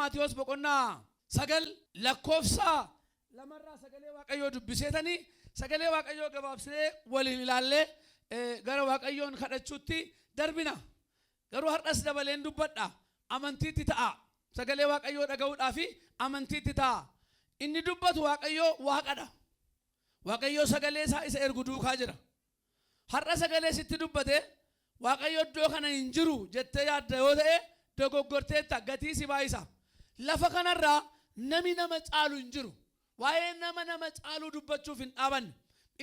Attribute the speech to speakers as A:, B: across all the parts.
A: Maatiyos boqonnaa 9 lakkoofsa 2rraa sagalee Waaqayyoo dubbiseetanii sagalee Waaqayyoo gabaabsinee waliin ilaallee gara Waaqayyoon kadhachuutti darbina. Garuu har'as dabaleen dubbadha. Amantiitti ta'a. Sagalee Waaqayyoo dhaga'uudhaa fi amantiitti ta'a. Inni dubbatu Waaqayyoo Waaqadha. Waaqayyoo sagalee isaa isa ergu duukaa jira. Har'a sagalee sitti dubbate Waaqayyo iddoo kana hin jiru jettee yaadda yoo ta'e dogoggorteetta, gatii si baay'isa. Lafa kanarraa nami nama caalu hin jiru. Waa'ee nama nama caaluu dubbachuuf hin dhaabanne.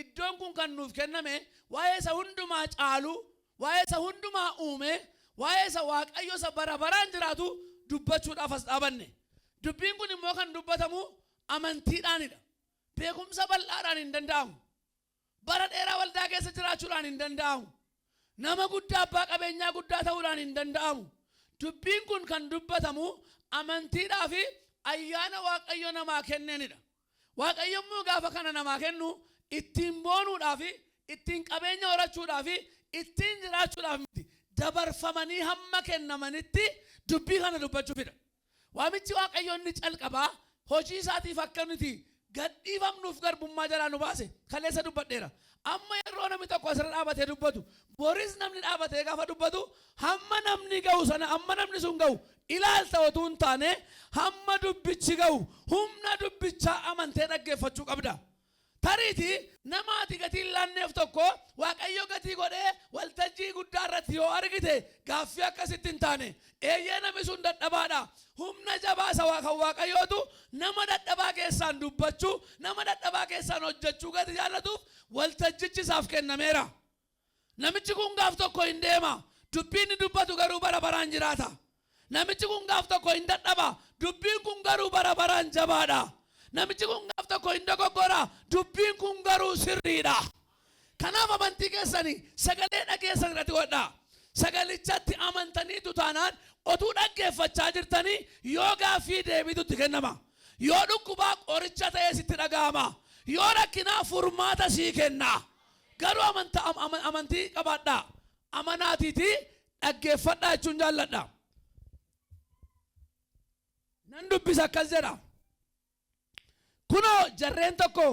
A: Iddoon kun kan nuuf kenname waa'ee isa hundumaa caalu, waa'ee isa hundumaa uume, waa'ee isa Waaqayyo isa bara baraan jiraatu dubbachuudhaaf as dhaabanne. Dubbiin kun immoo kan dubbatamu amantiidhaanidha. Beekumsa bal'aadhaan hin danda'amu. Bara dheeraa waldaa keessa jiraachuudhaan hin danda'amu. Nama guddaa abbaa qabeenyaa guddaa ta'uudhaan hin danda'amu. Dubbiin kun kan dubbatamu amantiidhaa fi ayyaana Waaqayyo namaa kenneenidha. Waaqayyo immoo gaafa kana namaa kennu ittiin boonuudhaa fi ittiin qabeenya horachuudhaa fi ittiin jiraachuudhaaf miti. Dabarfamanii hamma kennamanitti dubbii kana dubbachuufidha. Waamichi Waaqayyoo inni calqabaa hojii isaatiif akka nuti gadhiifamnuuf garbummaa jalaa nu baase kaleessa dubbadheera. Amma yeroo namni tokko asirra dhaabatee dubbatu, boris namni dhaabatee gaafa dubbatu, hamma namni ga'u sana, hamma namni sun ga'u ilaalta otuu hin taane, hamma dubbichi ga'u humna dubbichaa amantee dhaggeeffachuu qabda. Tariitii nama ati gatii hin laanneef tokko Waaqayyo gatii godhee waltajjii guddaa irratti yoo argite gaaffii akka sitti hin taane. Eeyyee, namni sun dadhabaadha. Humna jabaa isa kan Waaqayyootu nama dadhabaa keessaan dubbachuu, nama dadhabaa keessaan hojjechuu gati jaallatuuf waltajjichi isaaf kennameera. Namichi kun gaaf tokko hin deema. Dubbiin inni dubbatu garuu bara baraan jiraata. Namichi kun gaaf tokko hin dadhaba. Dubbiin kun garuu bara baraan jabaadha. Namichi kun gaaf tokko hin dogoggora. Dubbiin kun garuu sirriidha. Kanaaf amantii keessanii sagalee dhageessan irratti godhaa. Sagalichatti amantaniitu taanaan otuu dhaggeeffachaa jirtanii yoo gaaffii deebiitu itti kennama. Yoo dhukkubaa qoricha ta'ee sitti dhaga'ama. Yoo rakkinaa furmaata sii kenna. Garuu amanta, amantii qabaadhaa. Amanaatiitii dhaggeeffadhaa jechuun jaalladha. Nan dubbisa, akkas jedha. Kunoo jarreen tokko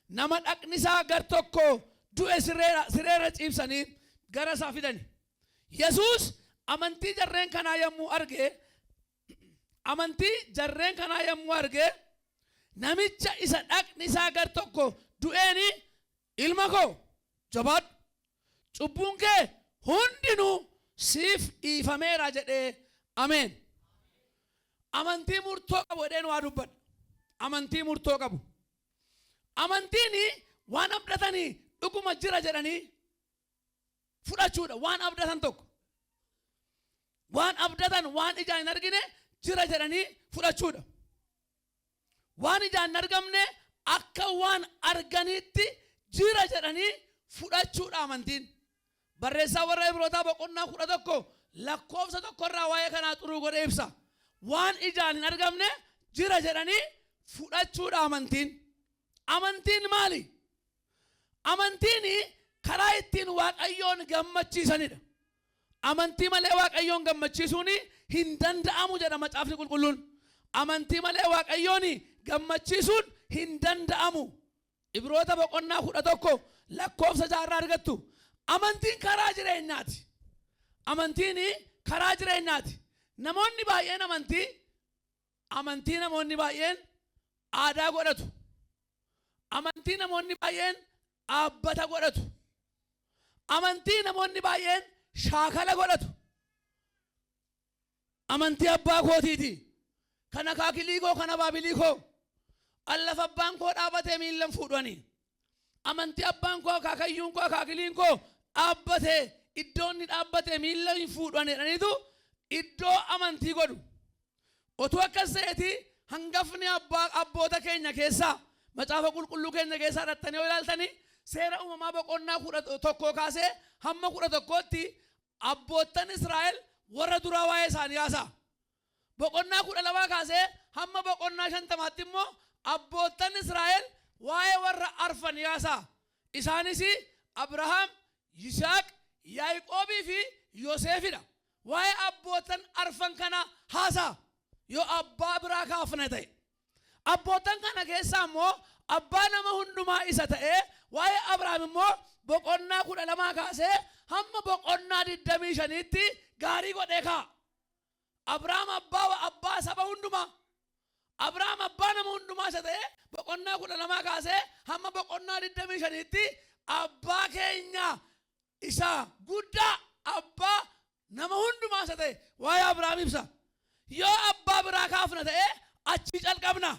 A: nama dhaqni isaa gar tokko du'e sireera ciibsanii gara isaa fidani. Yesuus amantii jarreen kanaa yommuu arge, amantii jarreen kanaa yommuu arge, namicha isa dhaqni isaa gar tokko du'eeni, "Ilma koo, jabaadhu, cubbuun kee hundinuu siif dhiifameera" jedhee. Ameen. Amantii murtoo qabu jedheen waa dubbadha. Amantii murtoo qabu. Amantiin waan abdatanii dhuguma jira jedhanii fudhachuudha. Waan abdatan tokko. Waan abdatan, waan ijaan hin argine jira jedhanii fudhachuudha. Waan ijaan hin argamne akka waan arganiitti jira jedhanii fudhachuudha amantiin. Barreessaa warra Ibrootaa boqonnaa 11 lakkoofsa 1rraa waa'ee kanaa xuruu godhee ibsa. Waan ijaan hin argamne jira jedhanii fudhachuudha amantiin. Amantiin maali? Amantiin karaa ittiin Waaqayyoon gammachiisanidha. Amantii malee Waaqayyoon gammachiisuun hin danda'amu jedha Macaafni Qulqulluun. Amantii malee Waaqayyoon gammachiisuun hin danda'amu. Ibroota boqonnaa 11 lakkoofsa 6rraa argattu. Amantiin karaa jireenyaati. Amantiin karaa jireenyaati. Namoonni baay'een amantii namoonni baay'een aadaa godhatu. Amantii namoonni baay'een dhaabbata godhatu. Amantii namoonni baay'een shaakala godhatu. Amantii abbaa kootiiti. Kan akaakilii koo, kan abaabilii koo. Allafa abbaan koo dhaabatee miillan fuudhani. Amantii abbaan koo, akaakayyuun koo, akaakiliin koo dhaabbatee, iddoo inni dhaabbatee miilla hin fuudhan jedhaniitu iddoo amantii godhu. Otuu akkas ta'eeti hangafni abbaa abboota keenya keessaa, Macaafa Qulqulluu keenya keessaa dhattanii yoo ilaaltanii, Seera Uumamaa boqonnaa 11 kaasee hamma 11tti abboottan Israa'el warra duraa waa'ee isaanii haasa'a. Boqonnaa 12 kaasee hamma boqonnaa 50tti immoo abboottan Israa'el waa'ee warra arfanii haasa'a. Isaanis Abrahaam, Yisaaq, Yaaqoobii fi Yoseefidha. Waa'ee abbootan arfan kana haasa'a. Yoo abbaa biraa kaafne ta'e. Abbootan kana keessaa immoo abbaa nama hundumaa isa ta'e waa'ee Abrahaam immoo boqonnaa 12 kaasee hamma boqonnaa 25tti gaarii godhee kaa'a. Abrahaam abbaa saba hundumaa. Abrahaam abbaa nama hundumaa isa ta'e boqonnaa 12 kaasee hamma boqonnaa 25tti abbaa keenya isa guddaa abbaa nama hundumaa isa ta'e waa'ee Abrahaam ibsa. Yoo abbaa biraa kaafna ta'e achi calqabna.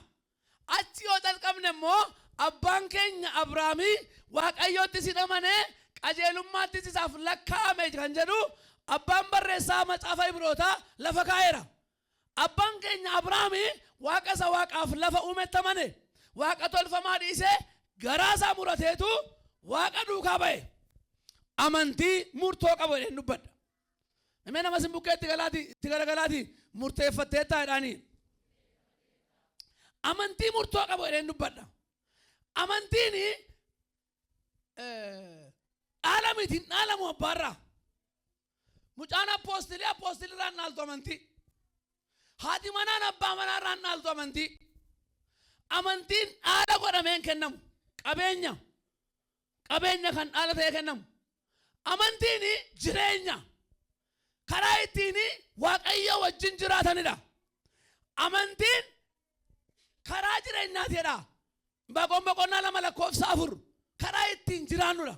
A: Achi yoo calqabne immoo abbaan keenya Abrahaamii Waaqayyootti si amanee qajeelummaattis isaaf lakkaa'ame kan jedhu abbaan barreessaa macaafa Ibrootaa lafa kaa'eera. Abbaan keenya Abrahaamii Waaqa isa Waaqaaf lafa uumetti amane. Waaqa tolfamaa dhiisee garaa isaa murateetu Waaqa duukaa ba'e. Amantii murtoo qabu jedheen dubbadha. Namni nama sin bukkeetti galaati itti garagalaati murteeffattee taa'edhaani. Amantii murtoo qabu jedheen dubbadha. Amantiin dhaala miti, hin dhaalamu abbaarraa. Mucaan appoostilii appoostiliirraan dhaaltu amantii. Haati manaan abbaa manaarraan dhaaltu amantii. Amantiin dhaala godhamee hin kennamu. Qabeenya. Qabeenya kan dhaala ta'ee kennamu. Amantiin jireenya. Karaa ittiin Waaqayyo wajjin jiraatanidha. Amantiin karaa jireenyaati jedha. Baaqoon boqonnaa 2 lakkoofsa 4 karaa ittiin jiraannudha.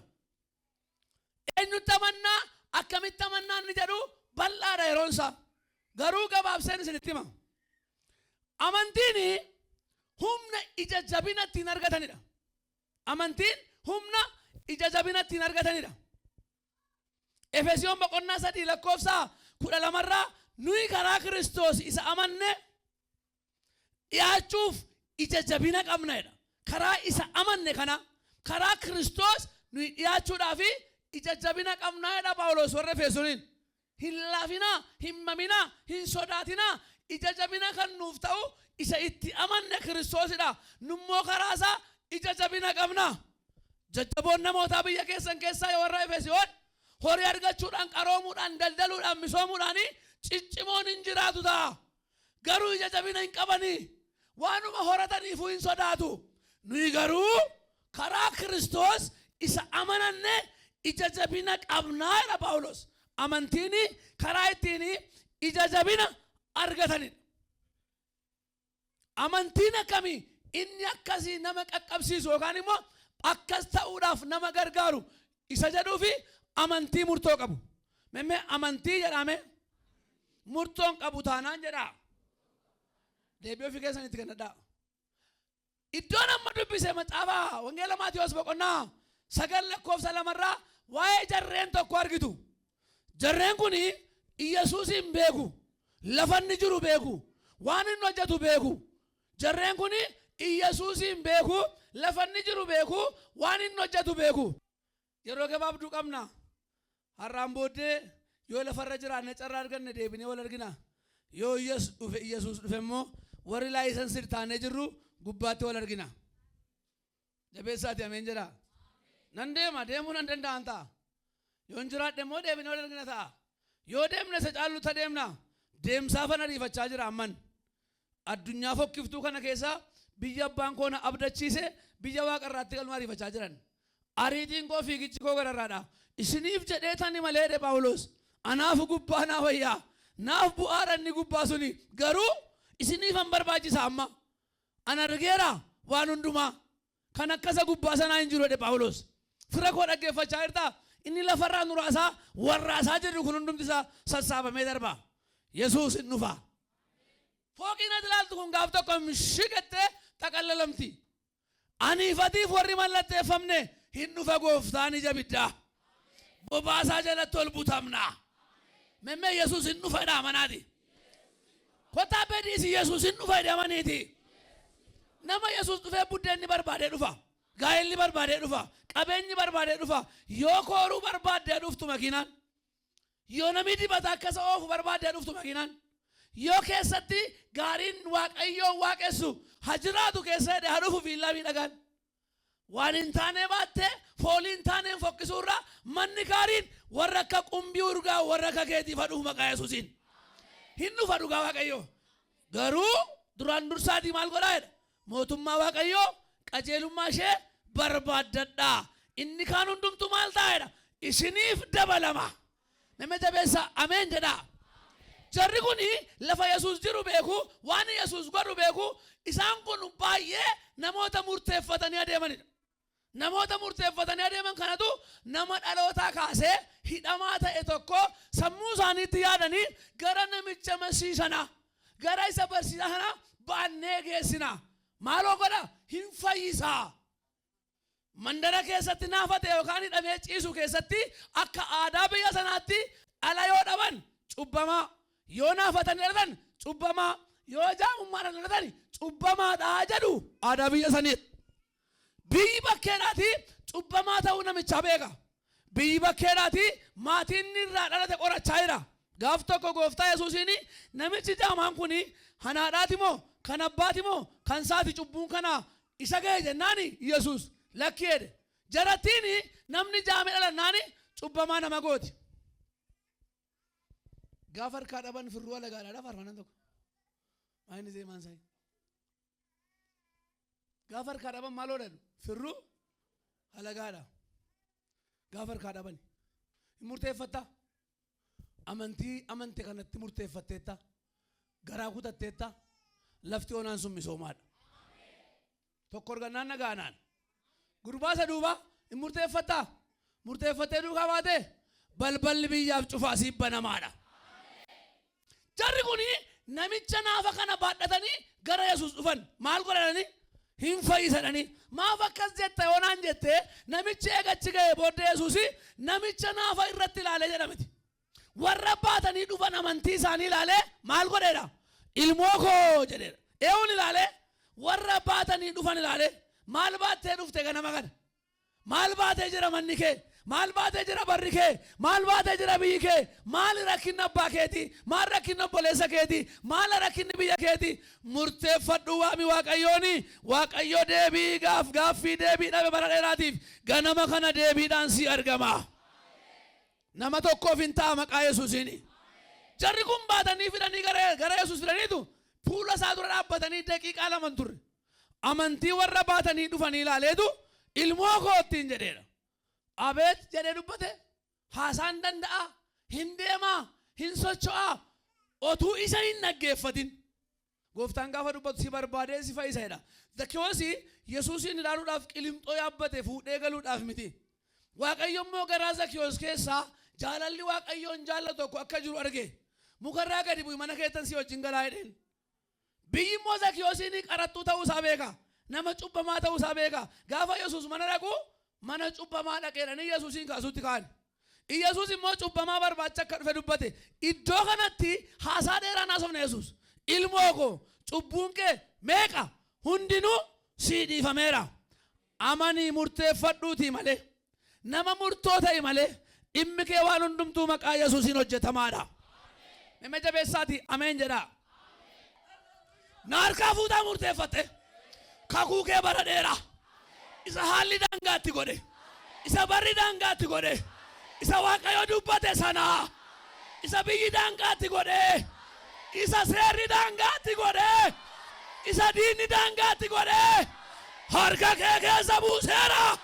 A: Eenyutti amannaa, akkamitti amannaa inni jedhu bal'aadha yeroon isaa. Garuu gabaabseen isinitti hima. Amantiin humna ija jabina ittiin argatanidha. Amantiin humna ija jabina ittiin argatanidha. Efesiyoon boqonnaa 3 lakkoofsa 12 nuyi karaa Kiristoos isa amanne dhiyaachuuf ija jabina qabna jedha. Karaa isa amanne kana karaa Kiristoos nuyi dhiyaachuudhaaf ija jabina qabna jedha Phaawulos warra Efesooniin. Hin laafinaa, hin maminaa, hin sodaatinaa, ija jabina kan nuuf ta'u isa itti amanne Kiristoosidha. Nummoo karaa isaa ija jabina qabna. Jajjaboon namootaa biyya keessan keessaa warra Efesiyoon horii argachuudhaan, qaroomuudhaan, daldaluudhaan, misoomuudhaan ciccimoon hin jiraatu ta'a. Garuu ija jabina hin qabanii. Waanuma horataniifuu hin sodaatu. Nuyi garuu karaa Kiristoos isa amananne ija jabina qabnaa jedha Phaawulos. Amantiin karaa ittiin ija jabina argatanidha. Amantiin akkamii inni akkasii nama qaqqabsiisu yookaan immoo akkas ta'uudhaaf nama gargaaru isa jedhuu fi amantii murtoo qabu. Memmee amantii jedhame murtoon qabu taanaan jedhaa. Deebii ofii keessan itti kennadhaa. Iddoon amma dubbise macaafa Wangeela Maatiyoos boqonnaa 9 lakkoofsa 2 waa'ee jarreen tokko argitu. Jarreen kun Iyyasuusin beeku, lafa inni jiru beeku, waan inni hojjetu beeku. Jarreen kun Iyyasuusin beeku, lafa inni jiru beeku, waan inni hojjetu beeku. Yeroo gabaabduu qabna. Har'aan booddee yoo lafarra jiraanne carraa arganne deebinee wal argina. Yoo Iyyasuus dhufe immoo warri laayisansii taanee jirru gubbaatti wal argina. Jabeessaati ameen jedha. Nan deema, deemuu nan danda'an ta'a. Yoon jiraadhe immoo deebinee wal argina ta'a. Yoo deemne isa caallutti adeemna. Deemsaafan ariifachaa jira amman. Addunyaa fokkiftuu kana keessa biyya abbaan koo na abdachiise biyya waaqarraatti galma ariifachaa jiran. Ariitiin koo fiigichi koo gararraadha. Isiniif jedhee tani malee jedhe Phaawulos. Anaaf gubbaa naa wayyaa. Naaf bu'aadha inni gubbaa suni. Garuu isiniifan barbaachisa amma. An argeera waan hundumaa. Kan akkasa gubbaa sanaa hin jiru jedhe Phaawulos. Fira koo dhaggeeffachaa jirtaa? Inni lafarraa nuraasaa warraasaa jirru kun hundumti isaa sassaabamee darba. Yesuus hin dhufa. Fooqiin ati ilaaltu kun gaaf tokko mishiqattee xaqallalamti. Aniifatiif warri mallatteeffamne hin dhufa gooftaan ija biddaa. Bobaasaa jalatti ol butamna. Memmee Yesuus hin dhufa jedha amanaati. Kottaa bediisi Yesuus hin dhufa jedhamaniiti. Nama Yesuus dhufee buddeenni barbaadee dhufa. Gaa'elli barbaadee dhufa. Qabeenyi barbaadee dhufa. Yoo kooruu barbaaddee dhuftu makiinaan. Yoo namni dibata akkasa oofu barbaaddee dhuftu makiinaan. Yoo keessatti gaariin Waaqayyoo waaqessu ha jiraatu keessa jedhe ha dhufu viillaa miidhagaan. Waan hin taane baattee foolii hin taaneen fokkisuurraa manni gaariin warra akka qumbii urgaa warra akka keetiif ha dhufu maqaa Yesuusiin. Hin dhufa dhugaa Waaqayyoo. Garuu duraan dursaatii maal godhaa jedha? Mootummaa Waaqayyoo qajeelummaa ishee barbaaddadhaa. Inni kaan hundumtuu maal ta'a jedha? Isiniif dabalama. Nama jabeessaa ameen jedhaa. Jarri kun lafa Yesuus jiru beeku, waan Yesuus godhu beeku, isaan kun baay'ee namoota murteeffatanii adeemanidha. Namoota murteeffatanii adeeman kanatu nama dhalootaa kaasee hidhamaa ta'e tokko sammuu isaaniitti yaadanii gara namicha Masii sanaa, gara isa barsiisaa sanaa baannee geessina. Maaloo godha? Hin fayyisaa. Mandara keessatti naafate yookaan hidhamee ciisu keessatti akka aadaa biyya sanaatti dhala yoo dhaban cubbamaa, yoo naafatanii dhalatan cubbamaa, yoo jaamummaadhaan dhalatan cubbamaadha jedhu aadaa biyya saniidha. Biyyi bakkeedhaati cubbamaa ta'uu namichaa beeka. Biyyi bakkeedhaati maatiin inni irraa dhalate qorachaa jira. Gaaf tokko gooftaa Yesuusiin namichi jaamaan kun kan haadhaati moo kan abbaati moo kan isaati cubbuun kana isa ga'e jennaan Yesuus lakki jedhe. Jarattiin namni jaamee dhalannaan cubbamaa nama gooti. Gaafa harkaa dhaban firruu alagaadhaa faarfannaan tokko. Maa inni zeemaan isaa? Gaafa harkaa dhaban maal godhan? Firruu halagaadha. Gaafa harkaa dhaban. Hin murteeffattaa? Amantii amante kanatti murteeffatteetta? Garaa kutatteetta? Lafti onaan sun misoomaadha. Tokko argannaan nagaanaan. Gurbaa isa duuba hin murteeffattaa? Murteeffattee duukaa baatee balballi biyyaaf cufaa siif banamaadha. Jarri kun namicha naafa kana baadhatanii gara Yesuus dhufan. Maal godhananii? Hin fayyisananii. Maaf akkas jetta yoo naan jette namichi eegachi ga'e booddee Yesuus namicha naafa irratti ilaalee jedhamiti. Warra baatanii dhufan amantii isaanii ilaalee maal godheedha? Ilmoo koo jedheedha. Eewun ilaalee warra baatanii dhufan ilaalee maal baattee dhufte ganama kana? Maal baatee jira manni kee? Maal baatee jira barri kee? Maal baatee jira biyyi kee? Maal rakkinni abbaa keetii? Maal rakkinni obboleessa keetii? Maal rakkinni biyya keetii? Murteeffadhu waami Waaqayyooni. Waaqayyo deebii gaaf gaaffii deebii dhabe bara dheeraatiif ganama kana deebiidhaan si argama. Nama tokkoof hin ta'a maqaa Yesuusiin. Jarri kun baatanii fidanii gara Yesuus fidaniitu fuula isaa dura dhaabbatanii daqiiqaa lama hin turre. Amantii warra baatanii dhufanii ilaaleetu ilmoo koottiin jedheedha. Abeet jedhee dubbate haasaan danda'a, hin deemaa, hin socho'aa otuu isa hin dhaggeeffatin. Gooftaan gaafa dubbatu si barbaadee si fayyisa jedha. Zakkiyoos Yesuusiin ilaaluudhaaf qilimxoo yaabbate fuudhee galuudhaaf miti. Waaqayyo immoo garaa Zakkiyoos keessaa jaalalli Waaqayyoon jaallatu tokko akka jiru arge. Mukarraa gadi bu'i mana keettan si wajjin galaa jedheen. Biyyi immoo Zakiyoosiin qaraxxuu ta'uu isaa beeka. Nama cubbamaa ta'uu isaa beeka. Gaafa Yesuus mana dhaqu mana cubbamaa dhaqeedhanii Yesuusiin kaasuutti ka'an. Yesuus immoo cubbamaa barbaacha akka dhufe dubbate. Iddoo kanatti haasaa dheeraa haasofne Yesuus. Ilmoo koo cubbuun kee meeqa hundinuu sii dhiifameera. Amanii murteeffadhuutii malee. Nama murtoo ta'i malee dhimmi kee waan hundumtuu maqaa Yesuusiin hojjetamaadha. Nama jabeessaati ameen jedhaa. Na harkaa fuutaa murteeffatte kakuu kee bara dheeraa isa haalli daangaatti godhe isa barri daangaatti godhe isa Waaqayyo dubbate sanaa isa biyyi daangaatti godhe isa seerri daangaatti godhe isa diinni daangaatti godhe harka kee keessa buuseera.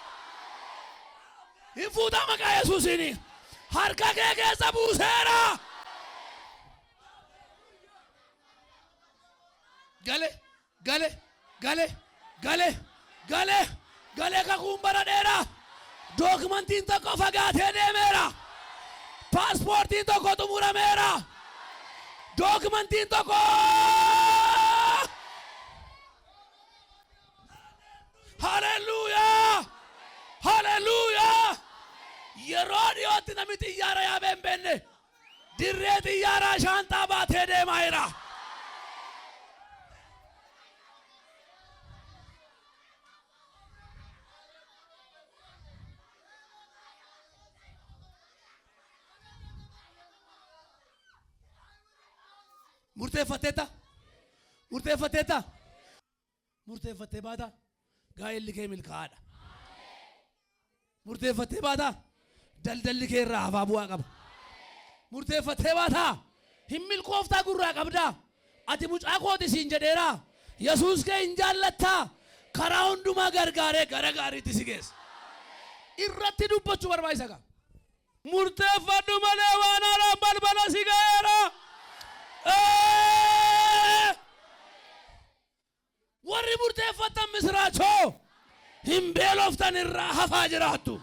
A: Hin fuutaa maqaa Yesuusiin harka kee keessa buuseera. Gale gale gale gale gale gale kakuun bara dheeraa dookumantiin tokko fagaatee deemeera. Paaspoortiin tokko xumurameera. Dookumantiin tokko Haleluuyaa! Haleluuyaa! Yeroo dhiyootti namni xiyyaara yaabee hin beekne dirree xiyyaaraa shaanxaa baatee deemaa jira. Murteeffatteetta? Murteeffatteetta? Murteeffattee baata? Gaa'elli kee milkaa'aadha. Murteeffattee baata? Daldalli kee irraa hafaa bu'aa qaba. Murteeffattee baata? Hin milkooftaa gurraa qabdaa? Ati mucaa kooti siin jedheera. Yesuus kee hin jaallattaa? Karaa hundumaa gargaaree gara gaariitti si geessa. Irratti dubbachuu barbaachisa gaa. Murteeffadhu malee waan haaraan balbala si ga'eera. Ee! Warri murteeffattan misiraachoo hin beeloftan, irraa hafaa jiraattu.